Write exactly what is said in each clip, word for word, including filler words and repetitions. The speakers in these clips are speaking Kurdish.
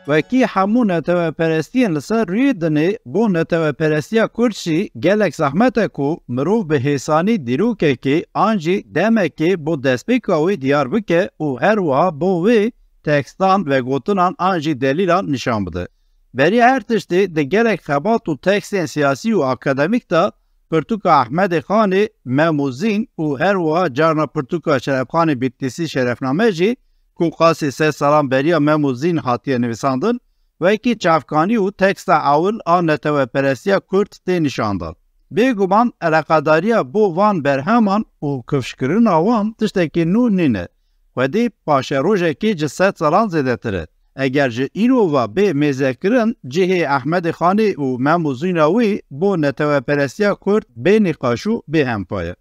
Wekî hemû neteweperestiyên li ser rûyê dinê, bo neteweperestiya Kurd jî gelek zehmet e ku mirov bi hêsanî dîrokekê an jî demekê bo destpêka wê diyar bike û her wiha bo wê tekstan, vegotinan an jî delîlan nîşan bide. Beriya her tiştê di gelek xebat û tekstên siyasî û akademîk de pirtûka Ehmedê Xanê Mem û Zîn û her wiha carna pirtûka Şerefxanê Bitlîsî Şerefname jî ku qasî sed salan beriya Mem û Zîn hatiye nivîsandin, wekî çavkanî û teksta ewil a neteweperestiya Kurd tê nîşandan. Bêguman eleqedariya bo van berheman û kifşkirina wan tiştekî nû nîne. Xwedî paşerojekî ji sed salan zêdetir e. Eger ji îro ve bê mêzekirin, cihê Ehmedê Xanê û Mem û Zîna wî bo neteweperestiya Kurd bê nîqaş û bê hempa ye.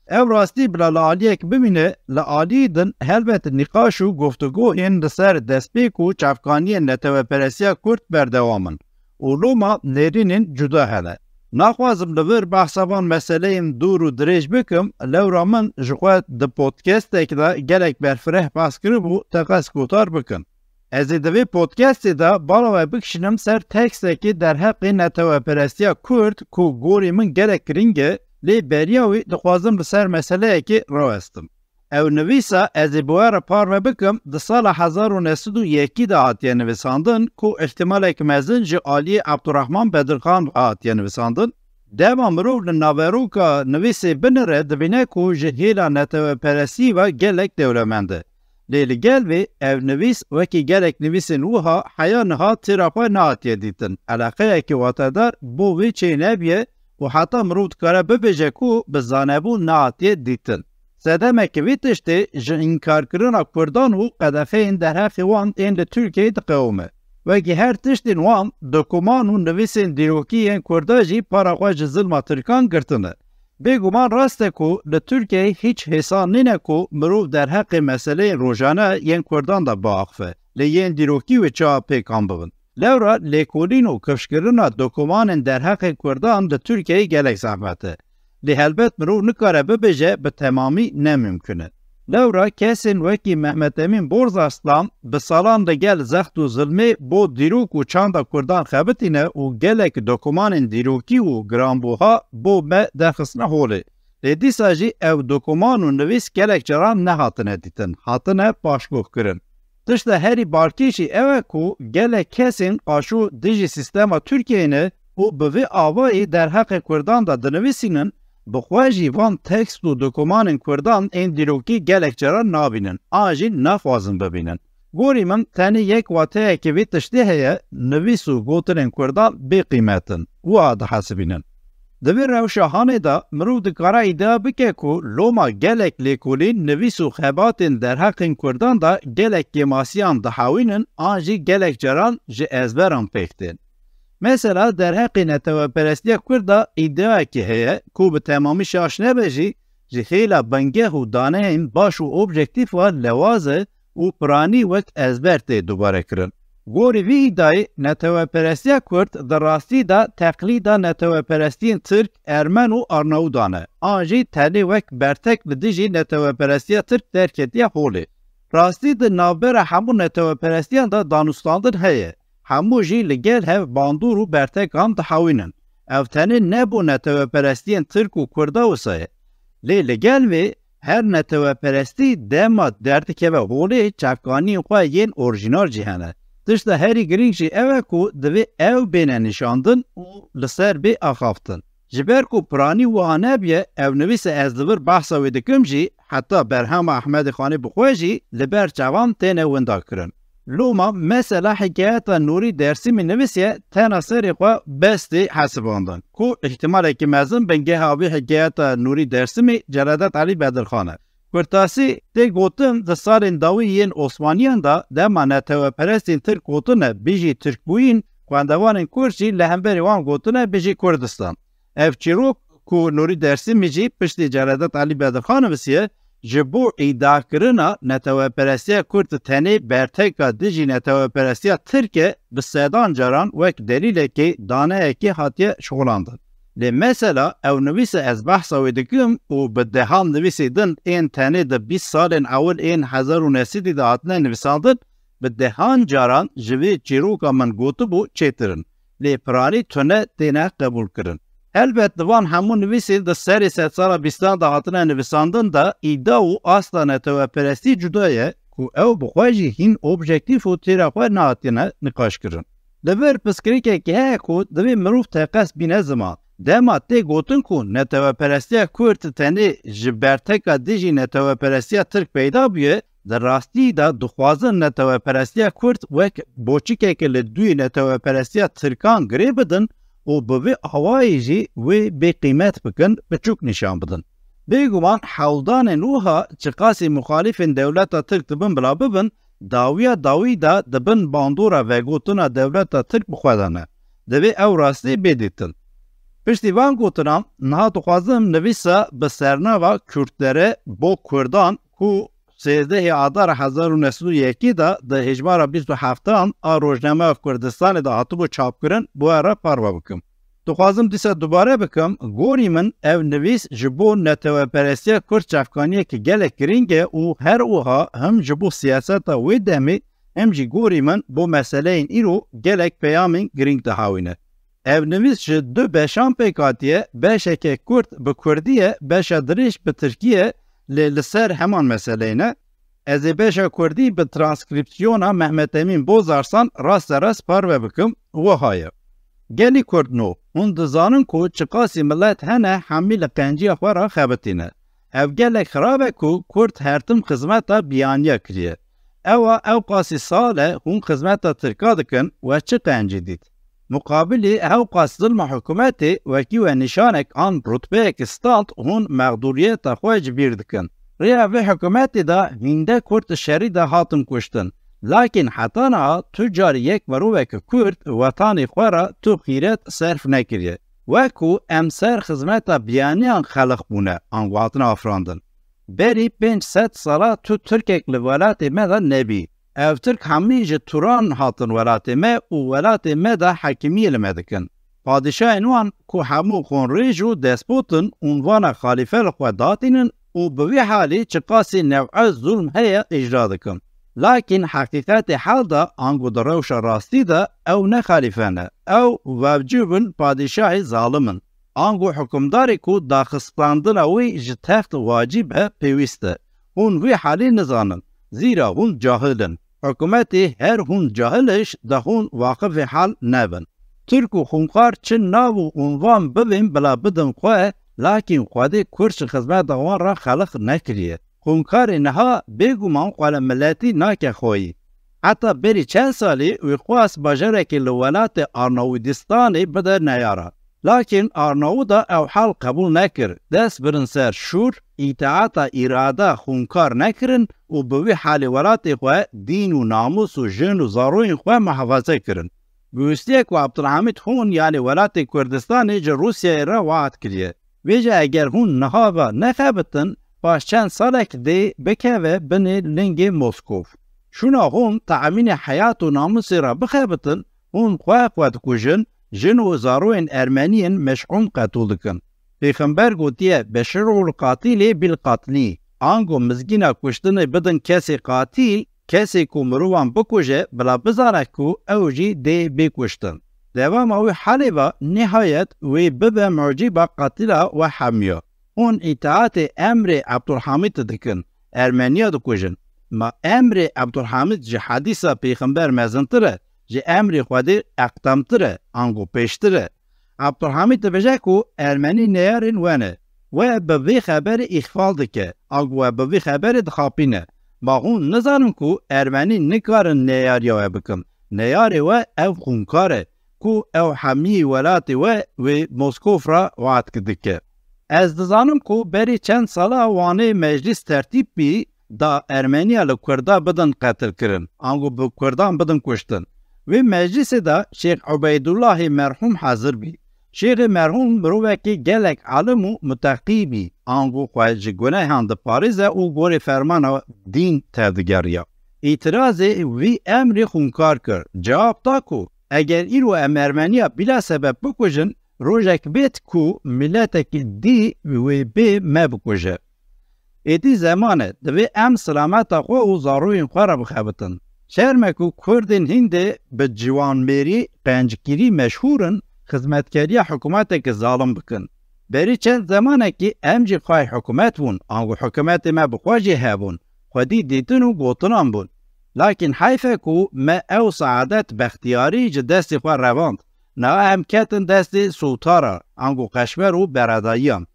Ev rastî bila li aliyek bimîne, li aliyî din helbet nîqaş û guftûgohên li ser destpêk û çavkaniyên neteweperestiya Kurd berdewam in û loma nêrînên cuda hene. Naxwazim li vir behsa van meseleyên dûr û dirêj bikim, lewra min ji xwe di podcastek de gelek berfireh behs kiribû, teqez kotar bikin. Ez ê di vê podcastê de bala we bikişînim ser tekstekê derheqê neteweperestiya Kurd ku gorî min gelek girîng e, lê beriya wî dixwazim li ser meseleyekê rawestim. Ew nivîsa ez ê bi we re parve bikim, di sala hezar û neh sed û yekî de hatiye nivîsandin ku îhtimalek mezin ji aliyê Ebdurrahman Bedirxan re hatiye nivîsandin. Dema mirov li naveroka nivîsê binire, dibîne ku ji hêla neteweperestî ve gelek dewlemend e. Lê li gel vê ev nivîs wekî gelek nivîsên wiha heya niha têra xwe nehatiye dîtin. Eleqeyekî watedar bo vê çê nebiye û heta mirov dikare bibêje ku bi zanebûn nehatiye dîtin. Sedemeke vê tiştê ji înkarkirina Kurdan û qedexeyên derheqê wan ên li Tirkiyeyê diqewime. Wekî her tiştên wan, dokuman û nivîsên dîrokî yên Kurda jî para xwe ji zilma Tirkan girtine. Bêguman rast e ku li Tirkiyeyê hîç hêsan nîne ku mirov derheqê meseleyên rojane yên Kurdan de biaxife, lê yên dîrokî wê çawa pêkan bibin. Lewra lêkolîn û kifşkirina dokumanên derheqê Kurdan li Tirkiyeyê gelek zehmet e. Lê helbet mirov nikare bibêje bi temamî ne mimkun e. Lewra kesên wekî Mehmet Emîn Borzarslan bi salan li gel zext û zilmê bo dîrok û çanda Kurdan xebitîne û gelek dokumanên dîrokî û giranbuha bo me derxistine holê. Lê dîsa jî ew dokuman û nivîs gelek caran nehatine dîtin, hatine paşguhkirin. Tişta herî balkêş jî ew e ku gelek kesên qaşo dijî sîstema Tirkiyeyê ne û bi vî avayî derheqê Kurdan de dinivîsînin, bi xwe jî van tekst û dokumanên Kurdan ên dîrokî gelek caran nabînin an jî naxwazin bibînin. Gorî min tenê yek wateyekê vê tiştê heye, nivîs û gotinên Kurdan bê qîmet in. Wiha dihesibînin. Di vê rewşa hanê de mirov dikare îdia bike ku loma gelek lêkolîn, nivîs û xebatên derheqên Kurdan de gelek kêmasiyan dihewînin an jî gelek caran ji ezberan pêk tên. Mesela derheqê neteweperestiya Kurd de îdiayekî heye ku bi temamî şaş nebe jî ji hêla bingeh û daneyên baş û objektîf ve lewaz e û piranî wek ezber tê dubarekirin. Gorî vî îdayê, neteweperestiya Kurd di rastî de teqlîda neteweperestiyên Tirk, Ermen û Arnawudan e, an jî tenê wek bertek li dijî neteweperestiya Tirk derketiye holê. Rastî di navbera hemû neteweperestiyan de danûstandin heye. Hemû jî li gel hev bandor û bertekan dihewînin. Ev tenê ne bo neteweperestiyên Tirk û Kurda wisa ye. Lê li gel vê, her neteweperestî dema derdikeve holê, çavkaniyên xwe yên orjînal jî hene. Tişta herî girîng jî ew e ku divê ew bêne nîşandin û li ser bê axaftin. Ji ber ku piranî wiha nebiye, ew nivîse ez li vir behsa wê dikim jî, heta berhema Ehmedê Xanê bi xwe jî li ber çavan têne winda kirin. Loma mesela hikayeta Nûrî Dersîmî nivîsiye tena serê xwe bes tê hesibandin, ku îhtimalekî mezin bingeha vê hikayeta Nûrî Dersîmî Celadet Elî Bedirxan e. Kurtasî tê gotin, di salên dawî yên Osmaniyan de dema neteweperestên Tirk gotine bijî Tirkbûyîn, xwendevanên Kurd jî li hemberî wan gotine bijî Kurdistan. Ev çîrok ku Nûrî Dersîmî jî piştî Celadet Elî Bedirxan nivîsiye, ji bo îdiakirina neteweperestiya Kurd tenê berteka dijî neteweperestiya Tirk e, bi sedan caran wek delîlekê, daneyekê hatiye şixulandin. Lê mesela ew nivîse ez behsa wê dikim û bi dehan nivîsê din ên tenê di bîst salên ewil ên hezar û neh sedî de hatine nivîsandin, bi dehan caran ji vê çîroka min gotibû çêtir in, lê piranî tune têne qebûlkirin. Helbet di van hemû nivîsên di serê sedsala bîstan de hatine nivîsandin de îda û asta neteweperestî cuda ye ku ew bi xwe jî hîn objektîf û têra xwe nehatine niqaşkirin. Li vir pirsgirêkekî heye ku divê mirov teqez bîne ziman. Dema tê gotin ku neteweperestiya Kurd tenê ji berteka dijî neteweperestiya Tirk peyda bûye, di rastî de dixwazin neteweperestiya Kurd wek boçikeke li dûyê neteweperestiya Tirkan girê bidin û bi vê awayî jî wê bêqîmet bikin, biçûk nîşan bidin. Bêguman hewldanên wiha çiqasî muxalîfên dewleta Tirk dibin bila bibin, dawiya dawî de di bin bandora vegotina dewleta Tirk bi xwe de ne. Divê ew rastî bê dîtin. Piştî van gotinan, niha dixwazim nivîsa bi sernava Kürtlere bo Kurdan ku sêzdehê Adara hezar û neh sed û yekê de di hejmara bîst û heftan a Rojnameya Kurdistanê de hatibû çapkirin, bi we re parve bikim. Dixwazim dîsa dubare bikim, gorî min ev nivîs ji bo neteweperestiya Kurd çavkaniyeke gelek girîng e û her wiha him ji bo siyaseta wê demê, him jî gorî min bo meseleyên îro gelek peyamên girîng dihawîne. Ev nivîs ji du beşan pêk hatiye, beşeke kurt bi kurdî ye, beşa dirêj bi tirkî ye, lê li ser heman meseleyê ne. Ez ê beşa kurdî bi transkrîpsiyona Mehmet Emîn Bozarsan rasterast parve bikim, wiha ye. Gelî Kurdno, hûn dizanin ku çiqasî milet hene hemî li qenciya xwe re xebitîne. Ev gelek xirab e ku Kurd her tim xizmeta biyaniya kiriye. Ewa ew qasî sal e hûn xizmeta Tirka dikin, we çi qencî dît? Muqabilî hewqas zilma hikûmetê wekî we nîşanek an rutbeyek stand hûn mexdûriyeta xwe ji bîr dikin. Rêya vê hikûmetê de hînde Kurd di şerî de hatin kuştin. Lakîn heta niha tu carî yek miroveke Kurd wetanê xwe re tu xîret serf nekiriye. Wek ku em ser xizmeta biyaniyan xelix bûne, ango hatine afirandin. Berî pênc sed sala tu Tirkek li welatê me de nebî. Ev Tirk hemî ji Turan hatin welatê me û welatê me de hekimiyê li me dikin. Padîşahên wan ku hemû xwînrêj û despot in, unvana xalîfe li xwe datînin û bi vî halî çiqasî new'e zulm heye îcra dikin. Lakîn heqîqetê hal de ango di rewşa rastî de ew ne xalîfe ne. Ew vevcûv in, padîşahê zalim in. Ango hukimdarê ku daxistandina wî ji text wacîb e, pêwîst e. Hûn vî halî nizanin. Zîra hûn cahil in. Hikûmetê her hûn cahil iş de hûn waqifê hal nebin. Tirk û xûnkar çi nav û unvan bibên bila bidin xwe, lakîn Xwedê Kurd ji xizmeta wan re xelix nekiriye. Xûnkarê niha bêguman xwe li miletî nake xweyî. Heta berî çend salî wî xwest bajarekê li welatê Arnawûdistanê bide neyara. Lakîn Arnawûda ew hal qebûl nekir. Dest birin ser şûr, îtaeta îrada xûnkar nekirin û bi wî halê welatê xwe, dîn û namûs û jin û zaroyên xwe muhafaze kirin. Bi wistiyê ku Abdulhamîd hûn, yanî welatê Kurdistanê ji Rûsyayê re weat kiriye. Vêca eger hûn niha ve nexebitin, paş çend salek dê bikeve binê lingê Moskov. Şûna hûn temînê heyat û namûsê re bixebitin, hûn xwe xwe dikujin, jin û zaroyên ermeniyên meş'ûm qetûl dikin. Pêxember gotiye, "Beşirul qatilê bil qatlî." Ango mizgîna kuştinê bidin kesê qatîl, kesê ku mirovan bikuje, bila bizane ku ew jî dê bê kuştin. Dewama wî halê ve nihayet wê bibe mucîba qatila we hemiya. Hûn îtaatê emrê Abdulhamîd dikin, Ermeniya dikujin. Ma emrê Abdulhamîd ji hedîsa pêxember mezintir e, ji emrê Xwedê eqdemtir e, ango pêştir e. Abdulhamîd dibêje ku Ermenî neyarên we ne. We bi vê xeberê îxfal dike, ango we bi vê xeberê dixapîne. Ma hûn nizanin ku Ermenî nikarin neyariya we bikin. Neyarê we ev xûnkar e, ku ew hemî welatê we wê Moskov re weat dike. Ez dizanim ku berî çend sala Wanê meclîs tertîb bî, da Ermeniya li Kurda bidin qetilkirin, ango bi Kurdan bidin kuştin. Wê meclîsê de Şêx Ubeydullahê merhûm hazir bî. Şêxê merhûm mirovekî gelek alim û muteqî bî, ango xwe ji gunehan diparêze û gorê fermana dîn tevdigeriya. Îtirazê wî emrê xûnkar kir. Cewab da ku, eger îro em Ermeniya bîla sebeb bikujin, rojek bêt ku miletekî dî wê bê me bikuje. Êdî zeman e, divê em silameta xwe û zaroyên xwe re bixebitin. Şerm e ku Kurdên hîn dê bi ciwanmêrî, qencgirî meşhûr in, xizmetkeriya hikûmeteke zalim bikin. Berî çend zemanekî em jî xwey hikûmet bûn, ango hikûmetê me bi xwe jî hebûn, xwedî dîtin û gotinan bûn. Lakîn heyf e ku me ew seadet, bextiyarî ji destê xwe revand. Niha em ketin destê sotaran, ango qeşmer û beredayiyan.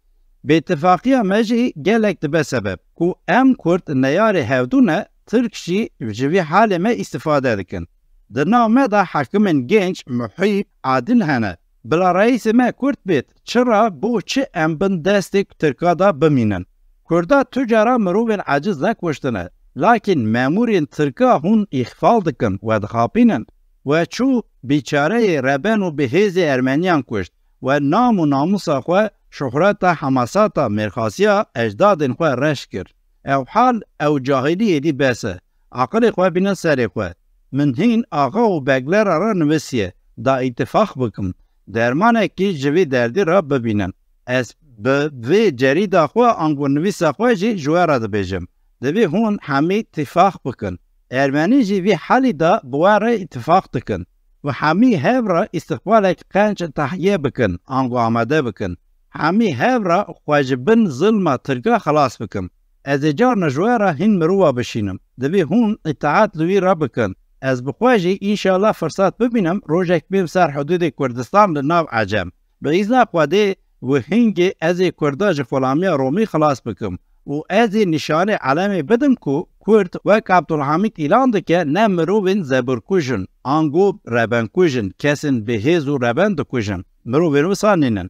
Bêtifaqiya me jî gelek dibe sebeb ku em Kurd neyarê hevdû ne, Tirk jî ji vî halê me îstifade dikin. Di nav me de hekimên genc, muhîb, adil hene. Bila reîsê me Kurd bêt, çira bo çi em bin destê Tirka de bimînin? Kurda tu cara mirovên eciz nekuştine, lakîn memûrên Tirka hûn îxfal dikin, we dixapînin. We çû bîçareyê reben û bihêzê ermeniyan kuşt. We nam û namûsa xwe, şuhreta, hemasata, mêrxasiya ecdadên xwe reş kir. Ew hal, ew cahilî êdî bes e. Aqilê xwe bînin serê xwe. Min hîn axa û beglera re nivisiye, da îtifaq bikim. Dermanekî ji vî derdî re bibînin. Ez bi vê cerîda xwe ango nivîsa xwe jî ji we re dibêjim. Divê hûn hemî tifaq bikin. Ermenî jî vî halî de bi we re îtifaq dikin. Û hemî hev re îstiqbalek qenc tehiye bikin, ango amade bikin. Hemî hev re xwe ji bin zilma Tirka xilas bikim. Ez ê carna ji we re hîn mirova bişînim. Divê hûn îtaat li wî re bikin. Ez bi xwe jî înşallah firsat bibînim, rojek bêm ser hudûdê Kurdistan li nav Ecem. Bi îzna Xwedê û hingê ez ê Kurda ji xulamiya Romî xilas bikim û ez ê nîşanê alemê bidim ku Kurd, wek Abdulhamîd îlan dike, ne mirovên zebirkuj in, ango rebenkuj in, kesên bêhêz û reben dikujin. Mirovên wisa nînin.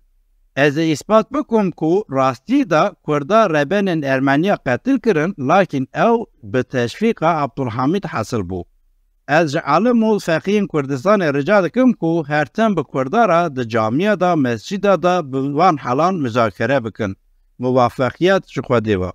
Ez ê îspat bikim ku rastî de Kurda rebenên Ermeniya qetil kirin, lakîn ew bi teşvîqa Abdulhamîd hesil bû. Ez ji alim û feqiyên Kurdistanê rica dikim ku her tim bi Kurda re di camiya de, mescîda de bi van helan muzakere bikin. Muvafeqiyet ji Xwedê ve.